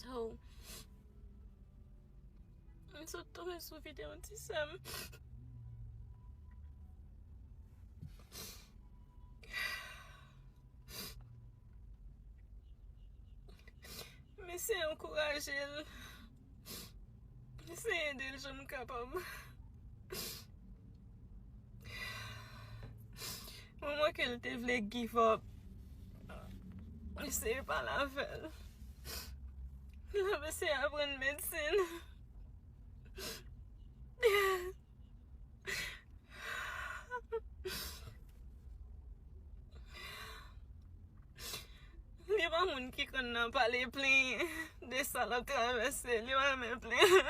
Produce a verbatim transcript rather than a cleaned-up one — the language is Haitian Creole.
So, m sot tonbe sou videyo ti sè m. M eseye ankouraje l. M eseye ede l jan m kapab. Moman ke l te vle give up, m eseye pale avè l. L ap eseye aprann medsin. Li pa moun ki konn nan pale plenyen de sa l ap travèse. Li pa renmen plenyen.